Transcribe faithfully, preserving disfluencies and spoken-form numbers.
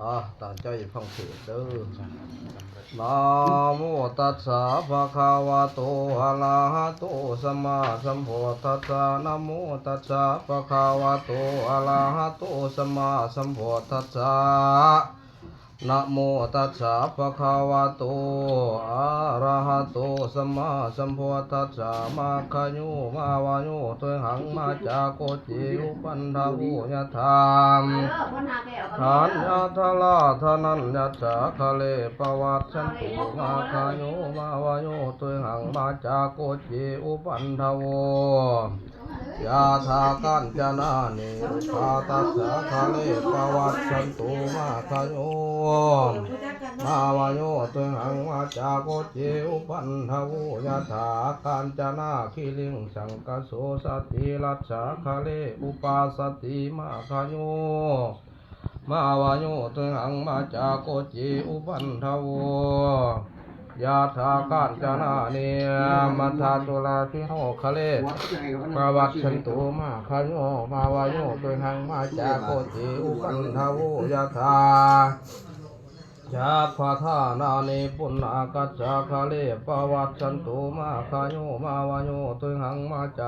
อ่ะ ตามใจฟังเทศน์เด้อ Namo tassa bhagavato arahato sammāsambuddhassa. Namo tassa bhagavato arahato sammāsambuddhassa. Namo tassa bhagavato arahato sammāsambuddhassa. Mā khayo mā vayo tuihaṃ mā ca koci upaddavo yathā dhaññā dharā dhanaññassa ghare pavassantu. Mā khayo mā vayo tuihaṃ mā ca koci upaddavo yathā kañcanā nibbātassa ghare pavassantu. Mā khayo mā vayo tuihaṃ mā ca koci upaddavo yathā kañcanā giriṃ saṅkasso satirassa ghare upāsati. Mā khayo mā vayo tuihaṃ mā ca koci upaddavo yathā kañcanā nibbātassa ghare pavassantu. Mā khayo mā vayo tuihaṃ mā ca koci upaddavo yathā sabbaṭṭhāne puṇṇakassa ghare pavassantu. Mā khayo mā vayo tuihaṃ mā ca